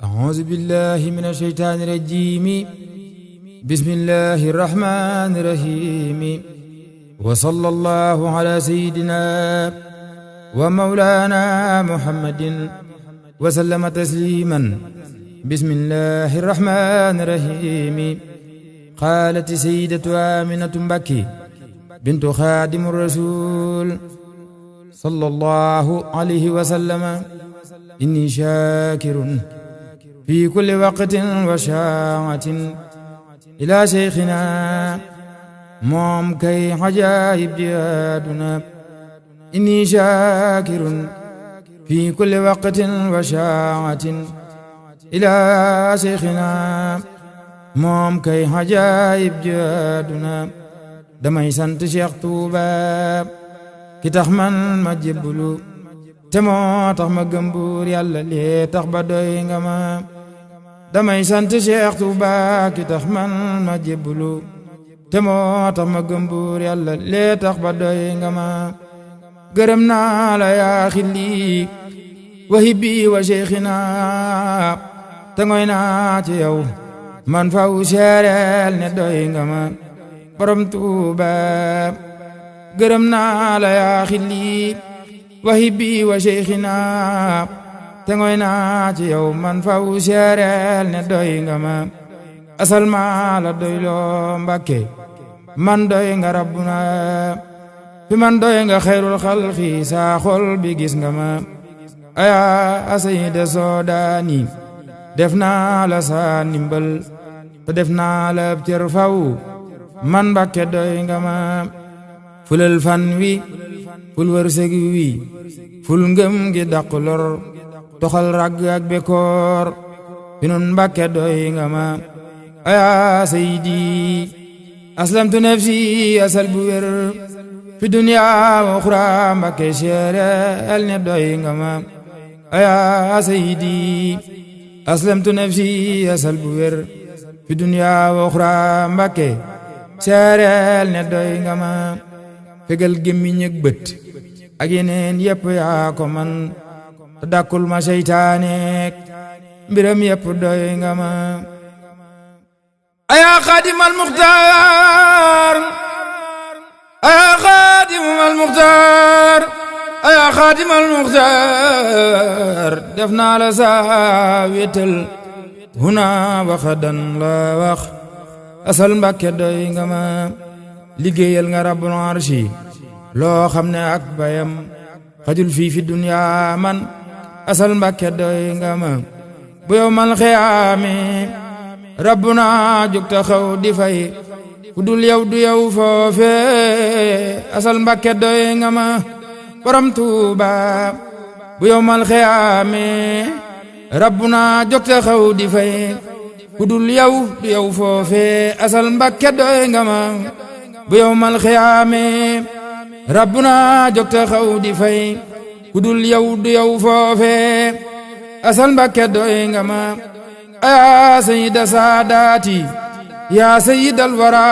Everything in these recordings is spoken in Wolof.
أعوذ بالله من الشيطان الرجيم بسم الله الرحمن الرحيم وصلى الله على سيدنا ومولانا محمد وسلم تسليما بسم الله الرحمن الرحيم قالت سيدة آمنة بكي بنت خادم الرسول صلى الله عليه وسلم إني شاكر في كل وقت وشاعة إلى شيخنا موم كي عجائب جهادنا إني شاكر في كل وقت وشاعة إلى شيخنا موم كي عجائب جهادنا damay sant Cheikh Touba ki tax man ma jébbalu te moo tax ma gëm Buur Yàlla lee tax ba doy nga ma damay sant Cheikh Touba ki tax man ma jébbalu te moo tax ma gëm Buur Yàlla lee tax ba doy nga ma gërëm naa la yaa xilli wa hibbi wa cheikhina te ngoy naa ci yow man faw seereel ne doy nga ma borom Tuuba gërëm naa la yaa xilli wa hibbi wa cheikhina te ngoy naa ci yow man faw seereel ne doy nga ma asal maa la doy loo Mbàkke man doy nga rabbuna fi man doy nga xayrul xalqi saa xol bi gis nga ma aya asayida soodaani def naa la saa ndimbal te def naa la cër faw man Mbàkke doy nga ma fulal fan wi ful wërsëg wi ful ngëm gi dàq lor toxal ragg ak bekoor fi nun Mbàkke doy nga ma aya sayidi aslamtu nafsi asal bu wér fi dunya wa uxra Mbàkke seereel ne doy nga ma aya sayidi aslamtu nafsi asal bu wér fi dunya wa uxra Mbàkke seereel ne doy nga ma fegal gémmiñ ak bët ak yeneen yépp yaa ko man te dàkkul ma seytaaneek mbiram yépp doy nga ma ayaa xaadimal muxtaar ayaa xaadimal muxtaar ayaa xaadimal muxtaar def naa la saa wéetal huna waxadan la wax asal Mbàkke doy nga ma liggéeyal nga rabbul arshi loo xam ne ak bayam xajul fii fi dunya man asal Mbàkke doy nga ma bu yawmal xiyaame rabbuna jóg taxaw di fay ku dul yow du yow foofe asal Mbàkke doy nga ma borom Tuuba bu yawmal xiyaame rabbuna jóg taxaw di fay ku dul yow du yow foofe asal Mbàkke doy nga ma bu yawmal xiyaame rabbuna jóg taxaw di fay ku dul yow du yow foofe asal Mbàkke doy nga ma yaa sayyida saadaati yaa sayyidal wara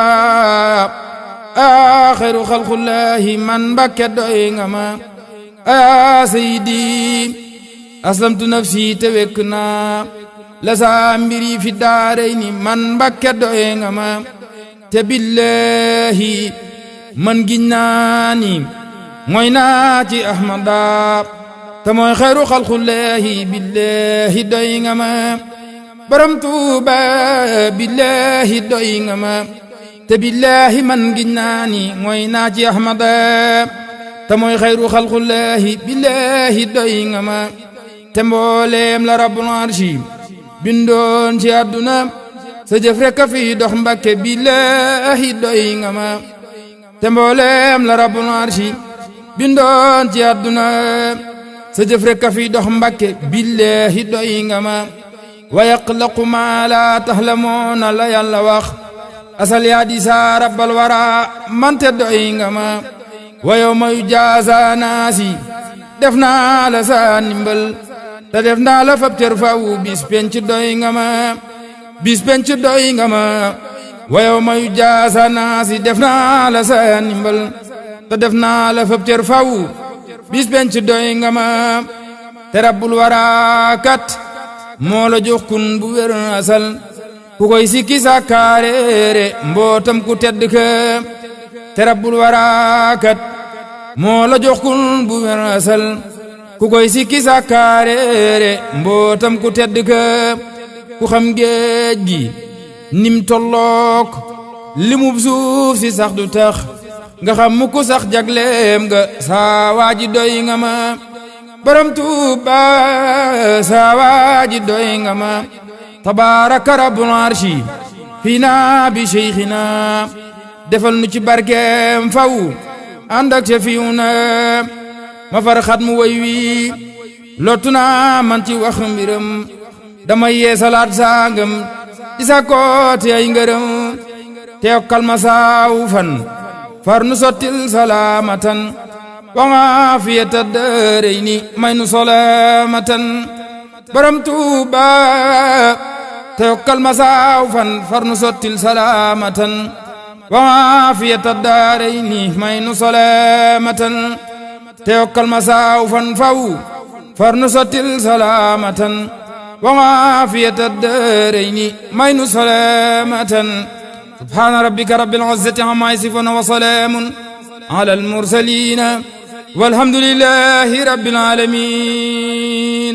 yaa xayru xalqullaahi man Mbàkke doy nga ma yaa sayyidi aslamtu nafsi te wekk naa la saa mbiri fi daarayni man Mbàkke doy nga ma te billahi man giñ naa ni mooy naa ci ahmada te mooy xayru xalqullaahi billahi doy nga ma borom Tuuba billahi doy nga ma te billahi man giñ naa ni mooy naa ci ahmada te mooy xayru xalqullaahi billahi doy nga ma te mbooleem la rabbul arshi bindoon ci àdduna sa jëf rekk a fi dox Mbàkke billahi doy nga ma te mbooleem la rabbul arshi bindoon ci àdduna sa jëf rekk a fi dox Mbàkke billahi doy nga ma wa yaqlaqu ma la tahlamuuna la Yàlla wax asal yaa di saa rabbal wara mante doy nga ma wa yawma yujaaza naasi def naa la saa ndimbal te def naa la fab cër faw bis penc doy nga ma bis penc doy nga ma wa yawma yujaaza naasi def naa la saa ndimbal te def naa la fab cër faw bis penc doy nga ma te rabbul wara kat moo la jox kun bu wér asal ku koy sikki sàkkaareere mbootam ku tedd ka te rabbul waraakat moo la jox kun bu wér asal ku koy sikki sàkkaareere mbootam ku tedd ka ku xam géej gi nim tollook limub suuf si sax du tax nga xam mu ko sax jagleem nga saa waaji doy nga ma borom Tuuba saa waaji doy nga ma tabaaraka rabbul arshi fiina bi sheykhina defal nu ci barkeem faw ànd ak ca fiw na ma far xat mu way wi lottu naa man ci wax mbiram dama yeesalaat sangam di sa koote ay ngërëm te yokkal ma saaw fan far nu sottil salaamatan wa aafiyata daarayni may nu salaamatan borom Tuuba te yokkal ma saaw fan far nu sottil salaamatan wa aafiyata daarayni may nu salaamatan te yokkal ma saaw fan faw far nu sottil salaamatan wa aafiyata daarayni may nu salaamatan subhaana rabbika rabbil izzati ammaa yasifuun wa salaamun alal mursaliin walhamdulillaahi rabbil aalamiin.